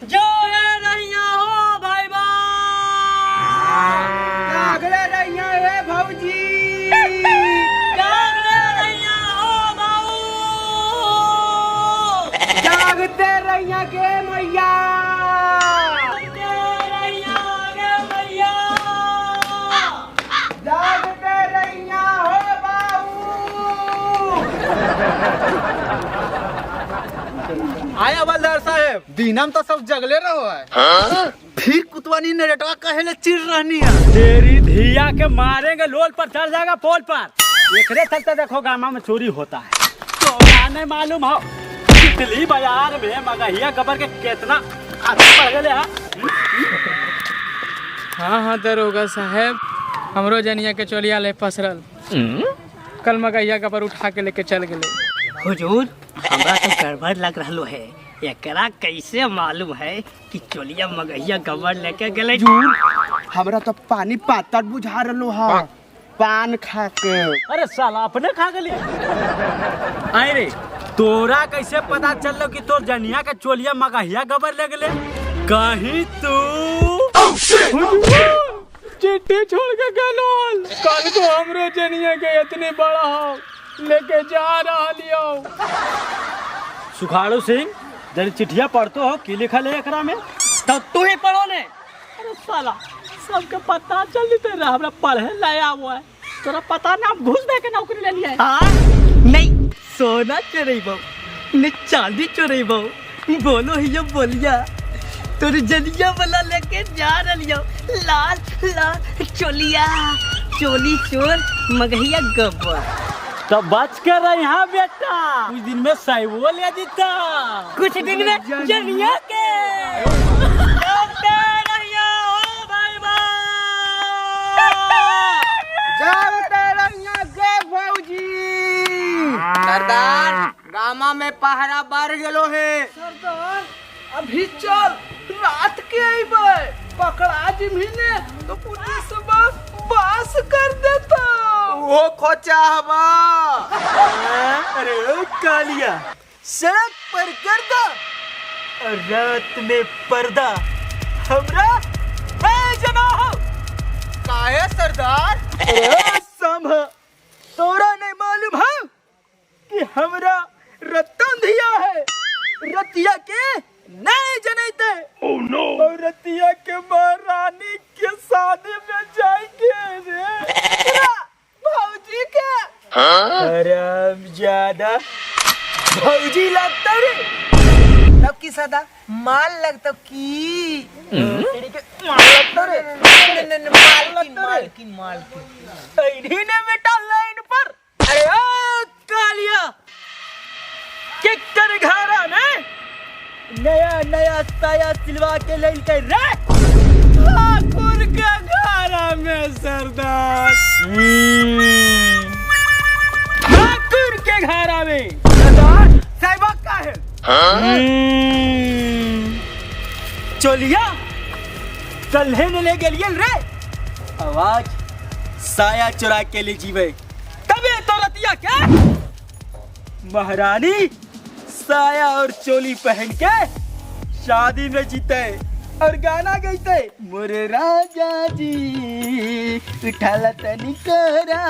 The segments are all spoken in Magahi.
जो है रहिया हो भाई बा, जागले रहिया हे भौजी, जागले रहिया हो बाबू, जागते रहिया के मैया, जागते रहिया के मैया, जागते रहिया हो बाबू। आया हवलदार साहेब, दिनम तो सब जगले रहो है। फिर कुतवानी नरेटवा कहेले चिर रहनी है। तेरी धिया के मारेंगे लोल पर चढ़ जाएगा पोल पर। एकरे चलते देखो गामा में चोरी होता है। तो नहीं मालूम हो तितली बाजार में मगहिया गबर के कितना आगे बढ़ गए है। हाँ हाँ दरोगा साहेब, हमरो जनिया के चोलिया ले पसरल, कल मगहिया गबर उठा के लेके चल गए। हुजूर हमरा तो गड़बड़ लग रहा है, एकरा कैसे मालूम है कि चोलिया मगहिया गबर लेके गए? हमरा तो पानी पातर बुझा रहो है, पान खा के। अरे साला अपने खा गली। अरे तोरा कैसे पता चल कि तोर जनिया के चोलिया मगहिया गबर ले गए? कहीं तू चिट्ठी छोड़ के गलोल, कल को हमरो जनिया के इतने बड़ा हो लेके जा रहा लियो। सुखाड़ू सिंह जब चिट्ठिया पढ़ते हो की लिखल है एकरा में? तो तू ही पढ़ो ने। अरे साला सबके पता चल जते रहा, हमरा पढ़े लाया हुआ है। तोरा पता ना हम घूस दे के नौकरी ले लिया है। हाँ नहीं, सोना चोरेबो ने चांदी चोरेबो, बोलो ही बोलिया तोर जनिया वाला लेके जा रहा लाल लाल चोलिया, चोली चोर मगहिया गबर। तो बच कर रही हाँ बेटा, कुछ दिन में साइबो ले जीता, कुछ दिन में जनिया के। जागते रहिया के भौजी। सरदार गामा में पहरा बढ़ गेलो है। सरदार अभी चल, रात के अइबै, पकड़ा जिम्ही ने तो पुलिस बास कर देता। वो खोचा हवा। अरे ओ कालिया, सड़क पर गर्दा और रात में पर्दा, हमरा जना हो। काहे सरदार? अरे सांभा, तोरा नहीं मालूम है कि हमरा रतन धिया है, रतिया के नहीं जनैते। oh, no. और रतिया के महारानी के शादी में जाएंगे रे भौजी के। हराम ज्यादा भौजी लगता रे। तब की सदा माल लगता की माल लगता रे। मालकिन मालकिन मालकिन ऐनी ने बेटा लाइन पर। अरे ओ कालिया, किक्कर घरा में नया नया साया सिलवा के लइलकै रे। ठाकुर के घरा में सरदार, ठाकुर के घरा में सरदार साहिबा का है। चोलिया कल्हे ने ले गेलियल रे, आवाज साया चुरा के ले जीवे तबे तो रतिया के महारानी साया और चोली पहन के शादी में जीते और गाना गाते, मोरे राजा जी उठाला तनी कोरा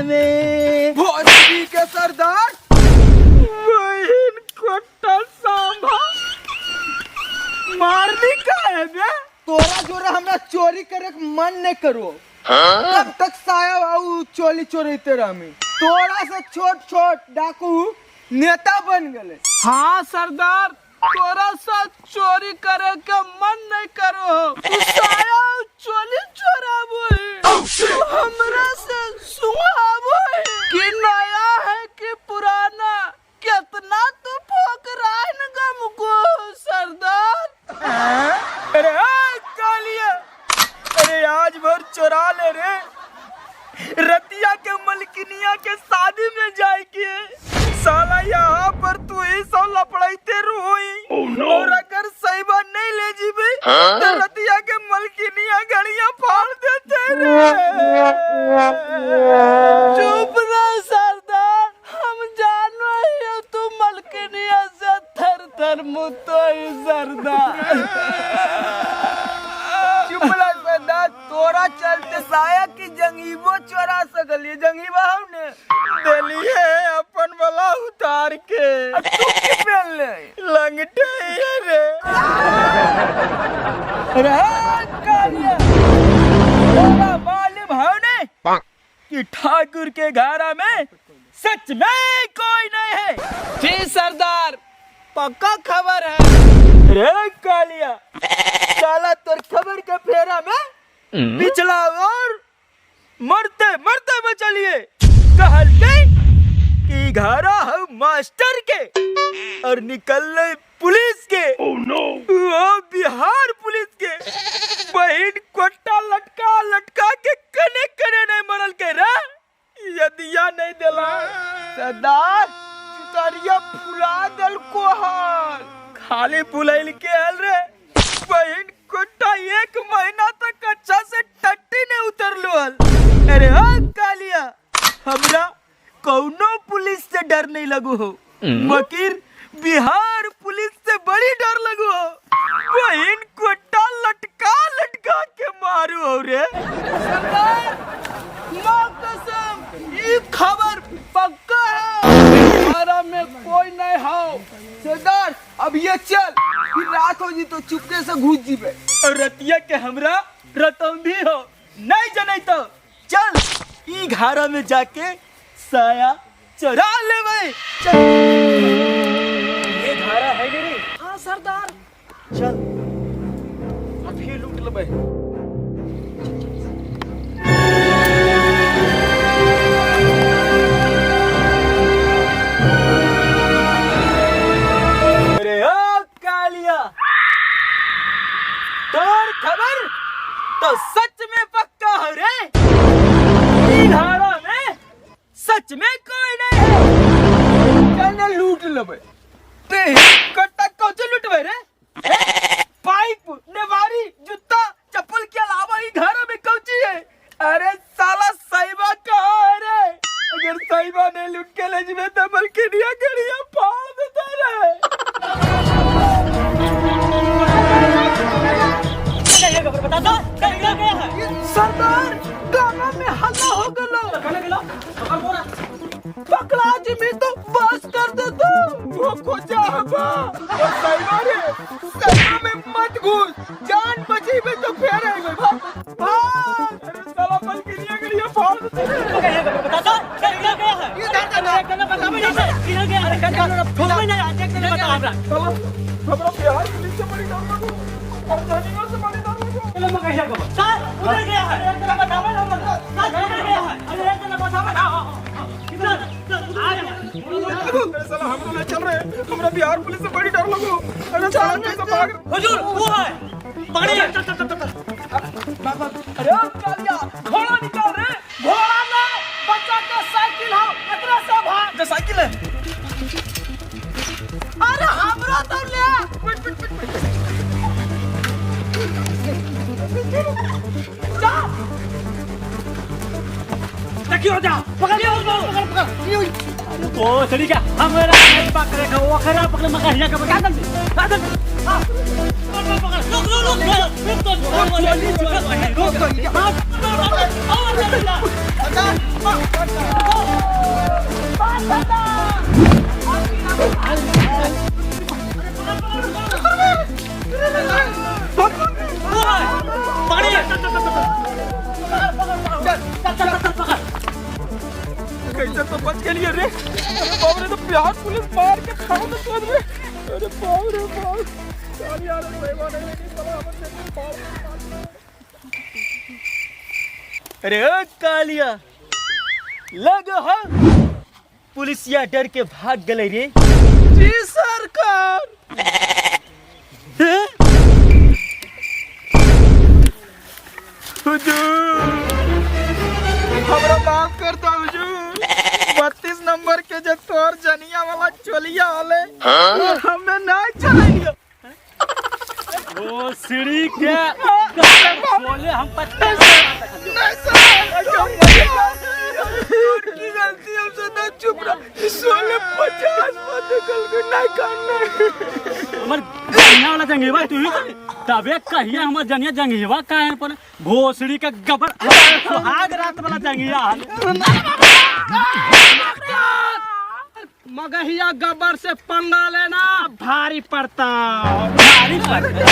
में। भौजी के सरदार बहन कोटा सांभा मारनी का है बे। तोरा जोरा हमरा चोरी करे के मन नहीं करो, तब तक साया आऊ चोली चोरीते रहमी। तोरा से छोट छोट डाकू नेता बन गए। हाँ सरदार, तोरा साथ चोरी करे के मन नहीं करो, तू साया चोली चोराबो है, हमरा से सुहाबो है कि नया है कि पुराना, कितना तू फोक रहा है न गम को सरदार। अरे कालिया, अरे आज भर चोरा ले रे, रतिया के मलकिनिया के शादी में जाएगी। साला यहाँ पर तू ही सब लपड़ाइते रोई। oh, no. और अगर साहिबा नहीं ले जीबे तो रतिया के मलकिनिया गड़िया फाड़ देते रे। चुप रह सरदार, हम जानो ही तू मलकिनिया से थर थर भर मुतो सरदार। चुप रह सरदार, तोरा चलते साया की जंगीबो चोरा सकलिए। जंगीबा हमने देलिए अपन वाला उतार के। तू की पहन ले लंगटे रे। अरे कालिया तोरा मालूम हौ ने कि ठाकुर के घरा में सच में कोई नहीं है। जी सरदार, पक्का खबर है। रे कालिया, साला तोर खबर के फेरा में पिछला और मरते मरते बचलिए। कहल के कि घरा हम मास्टर के और निकल पुलिस के। oh, no. वो बिहार पुलिस के बहन कोट्टा लटका लटका के कने कने नहीं मरल के रे। यदिया नहीं देला सरदार, चुतरिया फुला दल को हाल खाली फुलैल के हल रे। बहन कोट्टा 1 महीना तक अच्छा से टट्टी नहीं उतरलो हल। अरे ओ कालिया, हमरा कौनो पुलिस से डर नहीं लगू हो, मगर बिहार पुलिस से बड़ी डर लगू हो। बहन कोट्टा लटका लटका के मारू हो रे। सरदार मां कसम, ये खबर पक्का है, हमारा में कोई नहीं हो। सरदार अब ये चल, फिर रात हो जी तो चुपके से घुस जीबे। और रतिया के हमरा रतौंधी हो नहीं जने तो चल ई घारा में जाके साया चुरा लेवे। चल ये घारा है रे। हाँ सरदार, चल अभी लूट लेवे। अरे ओ कालिया, तोर खबर तो सच में पक्का हो रे। ई घारा में सच में कोई नहीं है। चल ना लूट लेबे। ते कट्टा कौचे लूटबे रे? पाइप, नेवारी, जूता, चप्पल के अलावा ई घर में कौची है? अरे साला साहिबा कहाँ है रे? अगर साहिबा ने लूट के ले जबे तो बल्कि गड़िया फाड़ देते रे। बता दो गया है सरदार, गांव में हल्ला हो गलो। पकड़ा जिमी तो बस कर दे तो। वो खोजा हवा और साहिबा रे, साहिबा में मत घुस, जान बची में तो फिर आएगा। भाग भाग। अरे साला बल्कि गड़िया फाड़ देते रे। बता दो गया है। इधर करना बता नहीं किधर गया। अरे कर ठोक में नहीं आज एक बता हमरा। साला हमरा बिहार पुलिस से बड़ी डर लगो और जानियों से बड़ी डर लगो। चलो मगहिया को सर उधर गया है। एक तरफ बतावे ना सर, उधर गया है। अरे एक तरफ बतावे ना किधर। अरे साला हम लोग चल रहे हैं, हमरा बिहार पुलिस से बड़ी डर लगो। अरे साला कैसे भाग हुजूर वो है, पकड़िए। चल चल चल चल। अरे कालिया घोड़ा निकाल रे। घोड़ा ना, बच्चा का साइकिल हो, एकरा से भाग। जो साइकिल है। अरे हमरा तो ले। जा देखियो जा, पकड़िए उसको, पकड़ पकड़। ओ सड़ी का हमरा नहीं पकड़े का, वो खरा पकड़ मगहिया का बता जल्दी जल्दी। हां पकड़ पकड़, रुक रुक रुक रुक तो रुक तो और जल्दी जा। पकड़िए। चल चल चल चल चल पकड़। कैसे तो बच के लिए रे। अरे बाप रे, तो बिहार पुलिस मार के खाओ तो सोच में। अरे बाप रे बाप, चल यार साहिबा नहीं लेकिन साला हमर से बाप। अरे ओ कालिया, लग हो पुलिसिया डर के भाग गए रे। जी सरकार। हुजूर हमरा माफ कर दो हुजूर। 32 नंबर के जो तोर जनिया वाला चोलिया वाले हमें नहीं चलेंगे। वो सीढ़ी के बोले हम पत्ते नहीं सर, की गलती हमसे। रह चुप रह। 16:50 मत कल के नहीं कान नहीं। हमर जनिया वाला जंगीवा तू ही तबे कहिया हमर जनिया जंगीवा काहे पर भोसड़ी का गबर सुहाग रात वाला जंगिया मगहिया गब्बर से पंगा लेना भारी पड़ता। भारी पड़ता।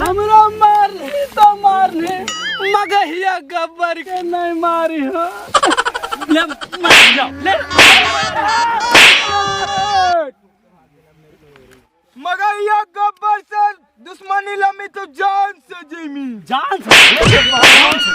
हमरा मारनी तो मारनी, मगहिया गब्बर के नहीं मारी हो। ले मार जाओ ले। मगहिया गब्बर से दुश्मनी लमी तो जान से जिमी। जान से जान से।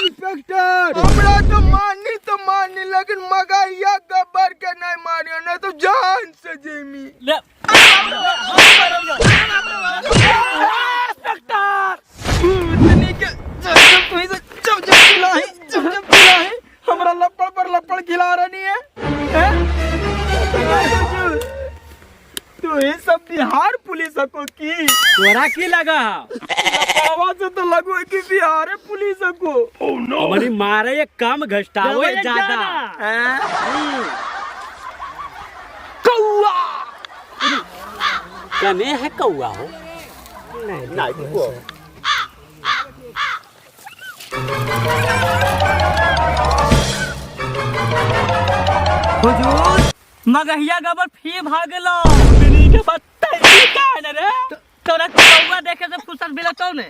इंस्पेक्टर हमरा तो मारनी तो मारनी, लेकिन मगहिया गब्बर के नहीं मारियो, नहीं तो जान से जिमी। ले इंस्पेक्टर भूतनी के जब जब तुही से जब जब खिलाही जब जब खिलाही हमरा लपड़ पर लपड़ खिला रही है। हैं? तो ये सब बिहार पुलिस को की तोरा की लगा? आवाज से तो लगो है कि बिहार पुलिस को। हमारी मारे ये कम घसटावे ज्यादा। हैं? कौआ कने है कौआ हो? नहीं को हुजूर मगहिया गबर फी भागलो। बिनी के बत्ती का है रे? तोरा कौआ देखे से फुर्सत मिला तो ने।